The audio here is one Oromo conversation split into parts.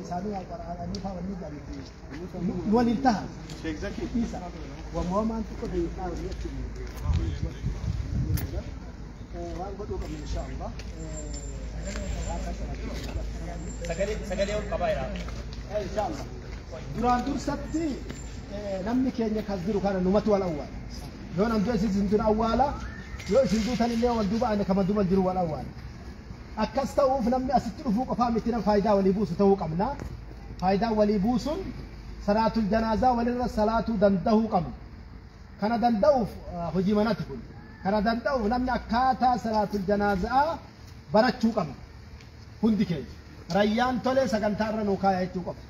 Isaanii waa qara'anii fa'aa wanni jedhaniiti. Nu waliin taha. Sheek Zaki. Isa. Wamuwamaan xiqqoo deebi'aa walii achi waan godhuu qabnu insha Allah. Sagalee ol qabaa jira. Insha Allah. Duraan dursatti namni keenya kas jiru kana numatu wal awwaala. Yoo nam du'e isin dura awwaala, yoo isin duutan illee wal duuba ani kama duuba jiru wal awwaala. Akkas ta'uuf namni asitti dhufuu qofaa miti nama faayidaa walii buusu ta'uu qabna. Faayidaa walii buusuun salaatul janaazaa walirra salaatuu danda'uu qabna. Kana danda'uuf hojii manati kun. Kana danda'uuf namni akkaataa salaatul janaazaa barachuu qabna. Hundi keenya. Rayyaan tolee sagantaa irra nuu kaaya jechuu qofa.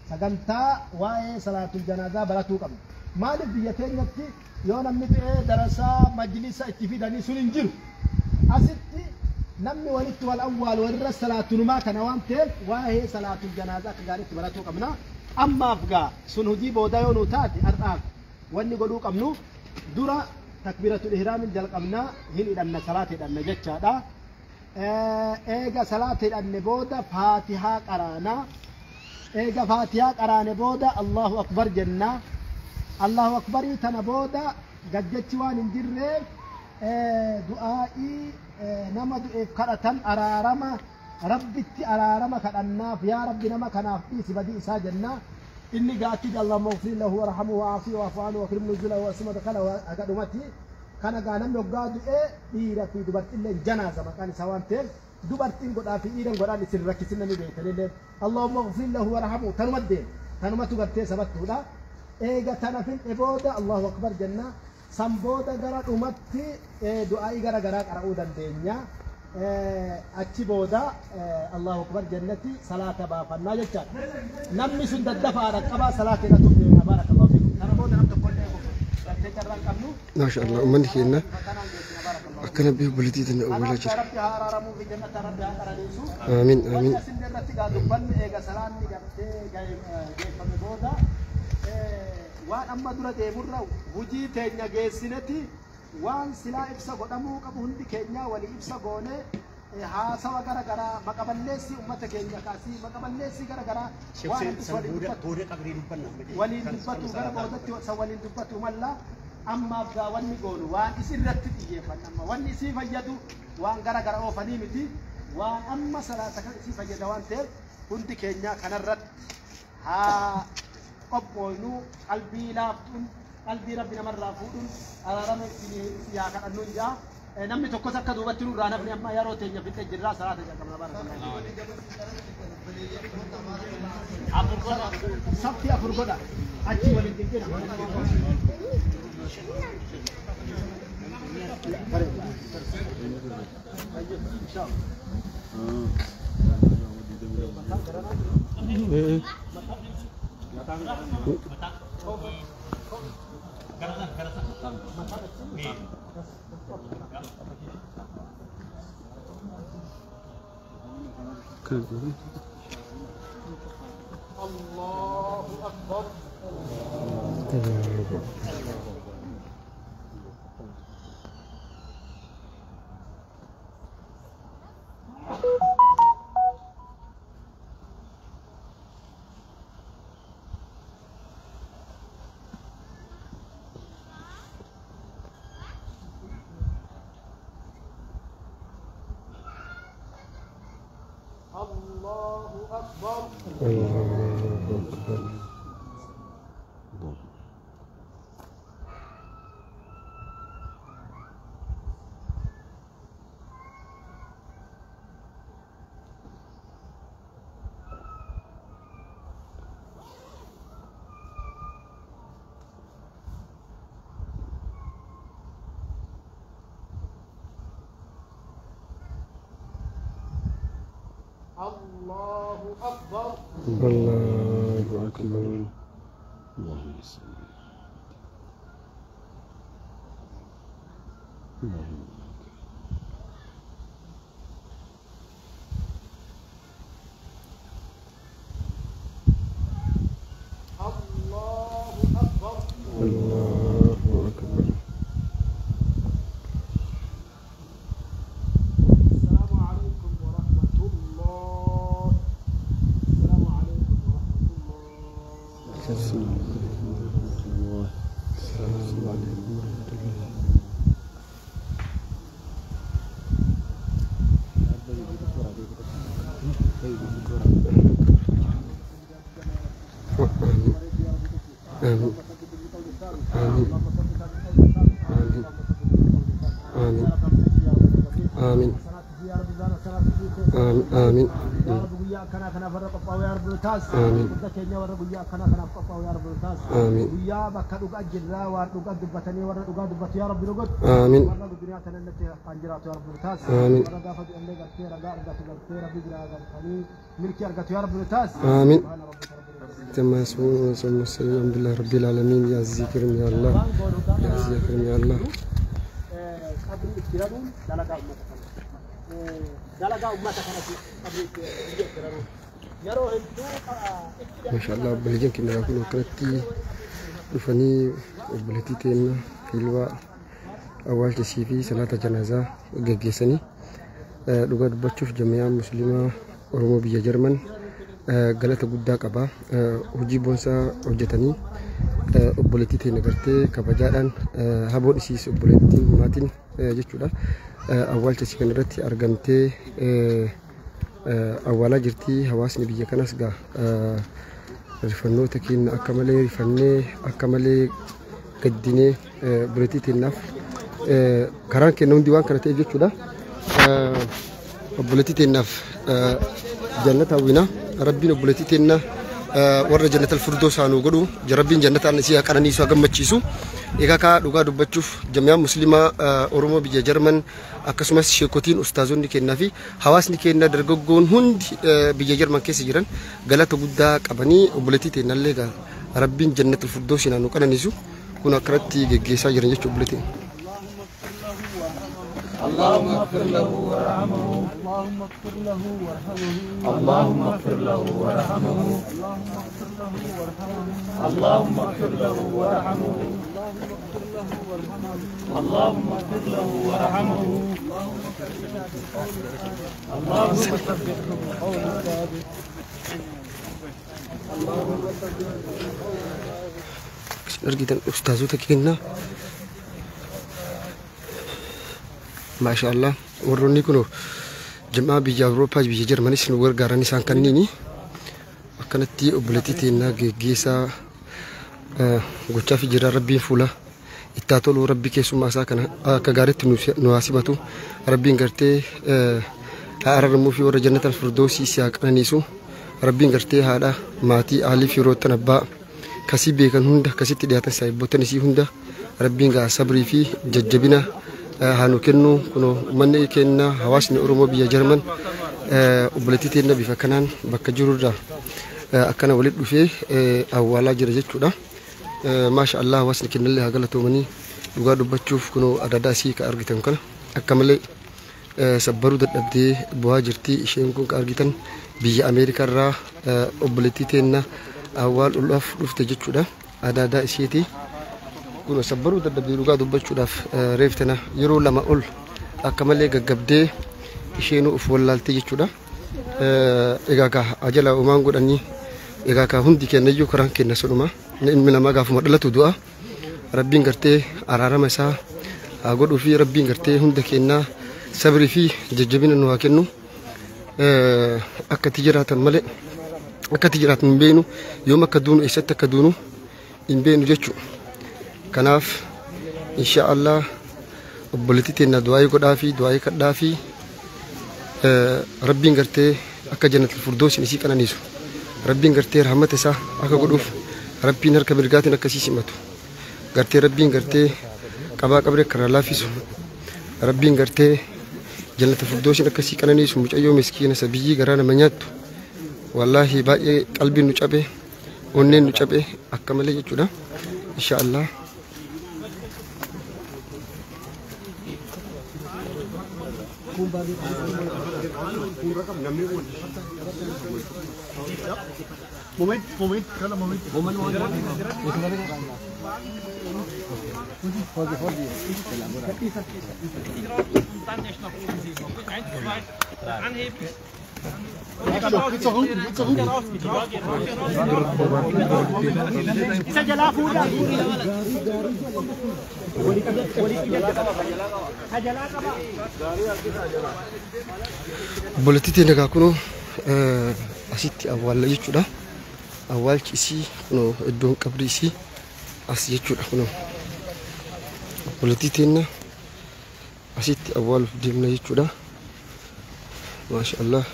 Sagantaa waa'ee salaatul janaazaa baratuu qabna. Maaliif biyya teenyatti yoo namni du'ee darasaa majlisa itti fidanii sun hin jiru. Asitti namni walitti wal awwaalu walirra salaatunumaa kana waan ta'eef waa'ee salaatul janaazaa akka gaariitti baratuu qabna. Ammaaf gaa sun hojii booda yoo nu taate har'aaf wanni godhuu qabnu dura takbiiratul ihraamin jalqabnaa hin hidhanna salaata hidhanna jechaadha. Eega salaata hidhanne booda faatihaa qaraanaa. Eega faatihaa qaraane booda Allahu akbar jennaa. Allahu akbarii tana booda gajjachi waan hin jirreef du'aa'ii nama du'eef kadhatan araarama rabbitti araarama kadhannaaf yaa rabbi nama kanaaf dhiisi badii isaa jennaa. Inni gaatti Allahumma ighfir lahu warhamhu wa'afihi wa'fu anhu wakrim nuzulahu wa madkhalahu haga dhumatti. Kana gaa namni hoggaa du'ee dhiira fi dubartiillee janaaza maqaan isaa waan ta'eef dubartiin godhaa fi dhiiran godhaan isin rakkisin namni beektanillee Allahumma ighfir lahu warhamhu tanuma deema tanumatu gartee sabattuudha. Eega tana finxe booda Allahu akbar jenna. San booda gara dhumatti du'aa'ii gara garaa qara'uu dandeenya. Achi booda Allahu akbar jenneti salaata baafannaa jechaadha. Namni sun daddafaa dhaqqabaa salaata hidhatuuf deema. Baarakallahu fiikum. Kana booda nam tokkollee gartee carraa hin qabnu. Maasha Allah uummanni keenya akkana bifa obboleettii tana awwaalaa Kanaaf jira. Rabbi haa araaramuu fi jannata Rabbi haa qaraniisu. Aamiin Wanni aamiin. asin irratti gaa dubbanni eega salaanni gartee geeffame booda waan amma dura deemurra hujii teenya geessineti waan silaa ibsa godhamuu qabu hundi keenya walii ibsa goone haasawa gara garaa maqaballeessi uummata keenya kaasii maqaballeessi gara garaa waan hundis waliin dubbatu Booda qabrii dubbanna. waliin dubbatu gara boodatti san waliin dubbatu malla ammaaf gaa wanni goonu waan isin irratti xiyyeeffanna amma wanni isii fayyadu waan gara gara oofanii miti waan amma salaata kan isii fayyada waan ta'eef hundi keenya kanarratti haa qophooynu qalbii laaftuun qalbii rabbi namarraa fuudhuun araarama isin haa kadhannuun jaa. Namni tokkos akka duubatti nurraa nafni amma yeroo teenya fixee jirraa salaata jalqabna baarakallahu. Safti afur godha achi waliin dinqina. Allahu akbar. Allahu akbar. Allahu akbar. Allahu akbar. Allahu akbar. اللهم صل اللهم Allahu akbar. Allahu akbar. السلام عليكم ورحمة الله. السلام آمين آمين آمين آمين آمين آمين آمين آمين آمين آمين آمين. كما يسمون الحمد لله رب العالمين. يا عزيز كريم يا الله، يا عزيز كريم يا الله. ما شاء الله بلجين كنا يكونوا كرتي رفني وبلتيتين حلوة أول تسيفي صلاة جنازة جيسني لغة بتشوف جميع مسلمة أوروبا بيا جرمن galata guddaa qaba. Hojii boonsaa hojjetanii obboleettii teenya gartee kabajaadhaan haboon isiis obboleettiin maatiin jechuudha. Awwaalcha isii kanarratti argamtee awwaalaa jirti. Hawaasni biyya kanas gaa rifannoota keenya akka malee rifannee akka malee gaddinee obboleettii teenyaaf karaan keenya hundi waan kana ta'eef jechuudha. Obboleettii teenyaaf jannata hawwina. Rabbiin obboleettii teenya warra jannatal firdoos haa nuu godhu. Rabbiin jannataan isii haa qananiisu haa gammachiisu. Egaa kaa dhugaa dubbachuuf jamiyaan musliimaa Oromoo biyya Jarman akkasumas sheekotiin ustaazonni kennaa fi hawaasni keenya dargaggoon hundi biyya Jarman keessa jiran galata guddaa qabanii obboleettii teenyallee egaa Rabbiin jannatal firdoos haa nuu qananiisu. Kun akkanatti geggeessaa jiran jechuudha obboleettiin. اللهم اغفر له وارحمه، اللهم اغفر له وارحمه، اللهم اغفر له وارحمه، اللهم اغفر له وارحمه، اللهم اغفر له وارحمه، اللهم ثبته بالقول الثابت، اللهم ثبته بالقول الثابت. Argitan ustaazota keenya maashaallah warroonni kun jamaa biyya Awurooppaa biyya Jarmanis nu gargaaran isaan kanniini akkanatti obboleettii teennaa geggeessaa gochaa fi jira. Rabbiin fuula ittaa tolu, rabbi keessummaa isaa kana akka gaariitti nu haa simatu. Rabbiin gartee haa araaramuu fi warra jannatal firdoosii si haa qananiisu. Rabbiin gartee haadha maatii aalii fi firoottan abbaa kasii beekan hunda kasitti dhiyaatan saayibboottan isii hunda rabbiin gaa sabrii fi jajjabina haa nu kennu. Kunoo uummanni keenya hawaasni Oromoo biyya Jarman obboleettii teenya bifa kanaan bakka jirurraa akkana walitti dhufee awwaalaa jira jechuudha. Maasha Allah hawaasni keenyallee haa galatoomanii. Dhugaa dubbachuuf kunoo adaadaa isii ka argitan kana akka malee sabbaruu dadhabdee bu'aa jirti. Isheen kun ka argitan biyya Ameerikaarraa obboleettii teenya awwaaluudhaaf dhufte jechuudha. Adaadaa isheeti. Kun sabbaruu dadhabdee dhugaa dubbachuudhaaf reeftana yeroo lama ol akka malee gaggabdee isheenuu of wallaaltee jechuudha. Egaa kaa ajala uumaan godhanii egaa kaa hundi kennayyuu karaan kenna sodhuma. Ilmi namaa gaafuma dhalatu du'a. Rabbiin gartee araarama isaa haa godhuu fi rabbiin gartee hunda kennaa sabrii fi jajjabina nu haa kennu. Akka itti jiraatan malee akka itti jiraatan hin beeknu, yoom akka duunu eessatti akka duunu hin beeknu jechuudha. Kanaaf insha Allah obboleettii teenya du'aayii godhaa fi du'aayii kadhaa fi rabbiin gartee akka jannatul firdoosiin isii qananiisu. Rabbiin gartee rahmata isaa akka godhuuf rabbiin harka mirgaatiin akka isii simatu. Gartee rabbiin gartee qabaa qabree akka irraa laaffisu. Rabbiin gartee jannatul firdoosiin akka isii qananiisu. Mucayyoo miskiina sabiyyii garaa nama nyaattu. Wallaahi baay'ee qalbiin nu cabe, onneen nu cabe akka malee jechuudha. Insha Allah. Moment, Moment, Moment. Moment, Moment. Obboleettii teenya egaa kunoo Asitti awwaalla jechuudha. Awwaalchi isii kunoo iddoon qabrii isii as jechuudha kunoo. Obboleettii teenna asitti awwaaluuf deemna jechuudha. Maasha Allah.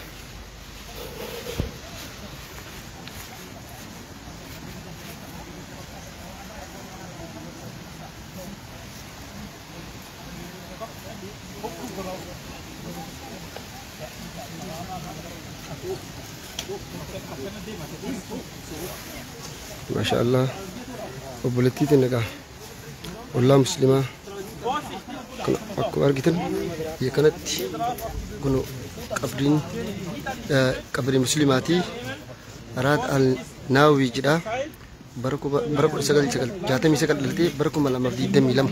Maasha Allah. Obboleettii teenna egaa ollaa musliimaa kun akkuma argitan biyya kanatti kun qabriin qabrii musliimaati. Raad al Naawii jedha. Bara 1969 dhalatee bara 2022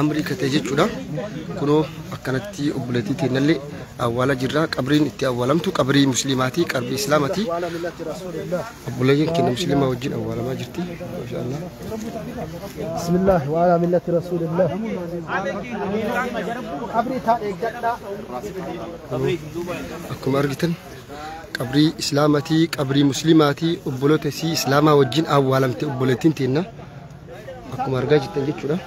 amrii katee jechuudha. Kunoo akkanatti obboleettii teennallee awwaala jirra. Qabriin itti awwaalamtu qabrii musliimaati, qabrii islaamaati. Obboleeyyan keenya musliimaa wajjin awwaalamaa jirti. Maashaallah. Bismillah wa ala millati rasulillah. Qabrii taa eeggadhaa. Akkuma argitan qabrii islaamaati, qabrii musliimaati, obboloota isii islaamaa wajjin awwaalamte obboleettiin teenna. Akkuma argaa jirtan jechuudha.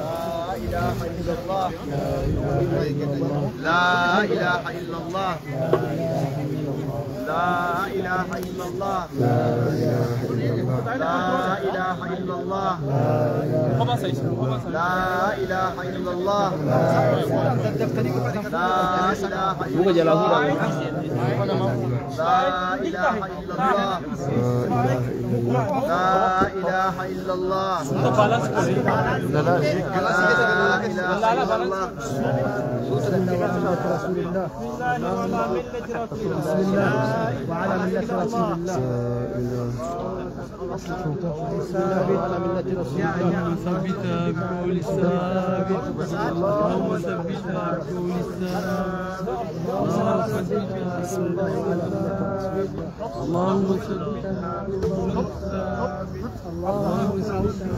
لا إله إلا الله لا إله إلا الله لا إله إلا الله لا إله إلا الله لا إله إلا الله لا إله إلا الله لا إله إلا الله لا إله إلا الله. رسول الله بسم الله وعلى ملة رسول الله بسم الله وعلى ملة رسول الله. ثبتها بقول الثابت، اللهم ثبتها بقول الثابت، اللهم ثبتها بقول الثابت، اللهم ثبتها.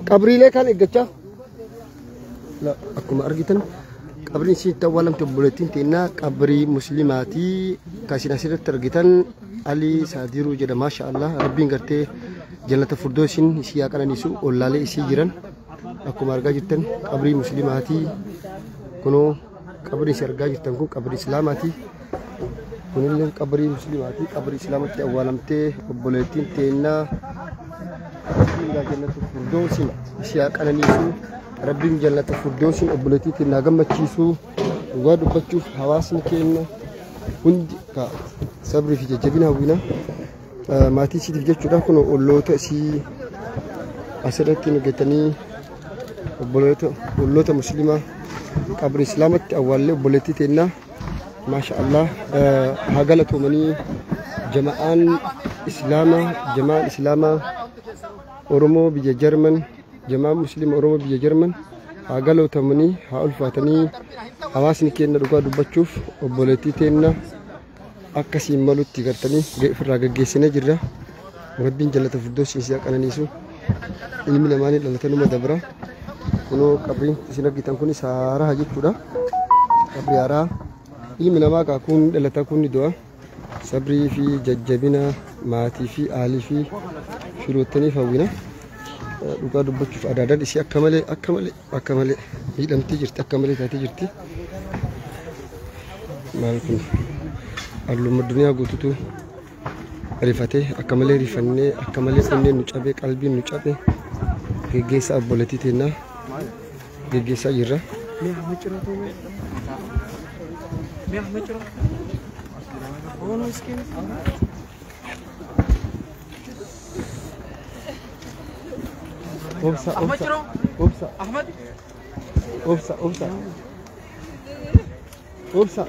Qabriilee kan eeggachaa akkuma argitan qabriin isiin itti awwaalamte obboleettiin teennaa qabrii musliimaatii kan isin asirratti argitan Alii Saadiruu jedha. Maasha Allah, rabbiin gartee jannata furdoosiin isii haa qananiisu. Ollaalee isii jiran akkuma argaa jirtan qabrii musliimaatii. Kunoo qabrii isin argaa jirtan kun qabrii islaamaatii. Kunillee qabrii musliimaatii, qabrii islaamatti awwaalamtee obboleettiin teennaa. Rabbiin jannata furdoosiin isii haa qananiisu. Rabbiin jannata furdoosiin obboleettii teennaa gammachiisu. Dhugaa dubbachuuf hawaasni keenya hundi ka sabrii fi jajjabina hawwina maatii isiitiif jechuudha. Kun olloota isii asirratti nugetanii obboloota olloota musliimaa qabrii islaamatti awwaallee obboleettii teennaa. Maasha Allah, haa galatoomanii jama'aan islaamaa, jama'aan islaamaa Oromoo biyya Jarman, jama'aan musliima Oromoo biyya Jarman haa galatoomanii, haa ulfaatanii. Hawaasni keenya dhugaa dubbachuuf obboleettii teenna akkasiin malutti gartanii ofirraa gaggeessinee jirra. Rabbiin jannata furdoosiin isii haa qananiisu. Ilmi namaa ni dhalata numa dabra. Kunoo qabriin isin argitan kunis haaraa jechuudha. Qabrii haaraa. Ilmi namaa kun dhalata kun ni du'a. Sabrii fi jajjabina maatii fi aalii fi firoottaniif hawwina. Dhugaa dubbachuuf adaadaan isii akka malee akka malee akka malee miidhamtee jirti, akka malee taatee jirti. Maal kun alluma duniyaa guututu rifatee, akka malee rifannee, akka malee onneen nu cabee, qalbiin nu cabee geggeessaa obboleettii teennaa geggeessaa jirra. Obsa, obsa, obsa, obsa, obsa, obsa.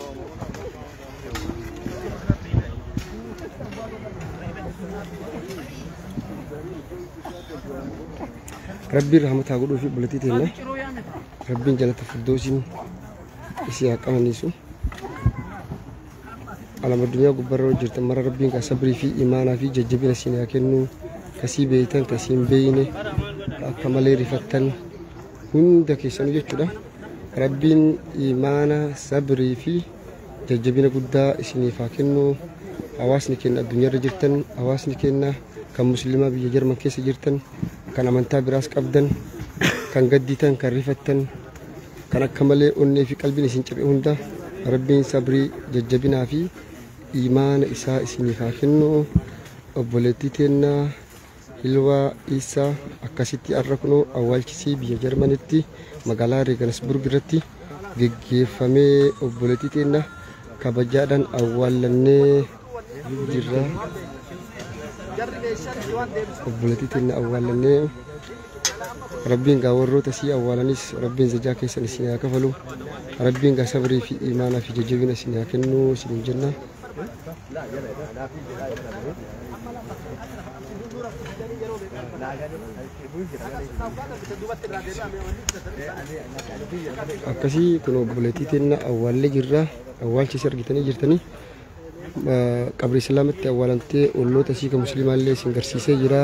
Rabbiin rahmata haa godhuu fi obboleettii teenya. Rabbiin jannata furdoosiin isii haa qananiisu. Alama addunyaa gubbarra jirtan mara Rabbiin gaa sabrii fi imaanaa fi jajjabina isin haa kennu. Kasii beeytan, kasii hin beeyne, akka malee rifattan hunda keessanuu jechuudha. Rabbiin imaana, sabrii fi jajjabina guddaa isiniif haa kennu. Hawaasni keenya addunyaarra jirtan, hawaasni keenya kan musliimaa biyya Jarman keessa jirtan, kan amantaa biraas qabdan, kan gadditan, kan rifattan, kan akka malee onnee fi qalbiin isin cabe hunda Rabbiin sabrii, jajjabinaa fi imaana isaa isiniif haa kennu. Obboleettii teennaa Hilwaa Isaa akkasitti har'a kunoo awwaalchisii biyya Jarmanitti magaalaa Reegansburg irratti geggeeffamee obboleettii teenna kabajaadhaan awwaallannee jirra. Obboleettii teenna awwaallannee Rabbiin gaa warroota sii awwaalanis Rabbiin zajaa keessan isin haa kafalu. Rabbiin gaa sabrii fi imaanaa fi jajjabina isin haa kennu isin jenna. Akkasii kun obboleettii teenna awwaallee jirra. Awwaalchisi argitanii jirtanii. Qabri islaamatti awwaalamtee olloota isii kan musliimaa illee isin garsiisee jira.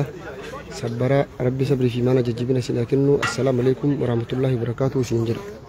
Sabbara, Rabbi sabrii fi imaana jajjabina isin haa kennu. Assalaamu alaikum warahmatullahi wabarakaatuh isin jedha.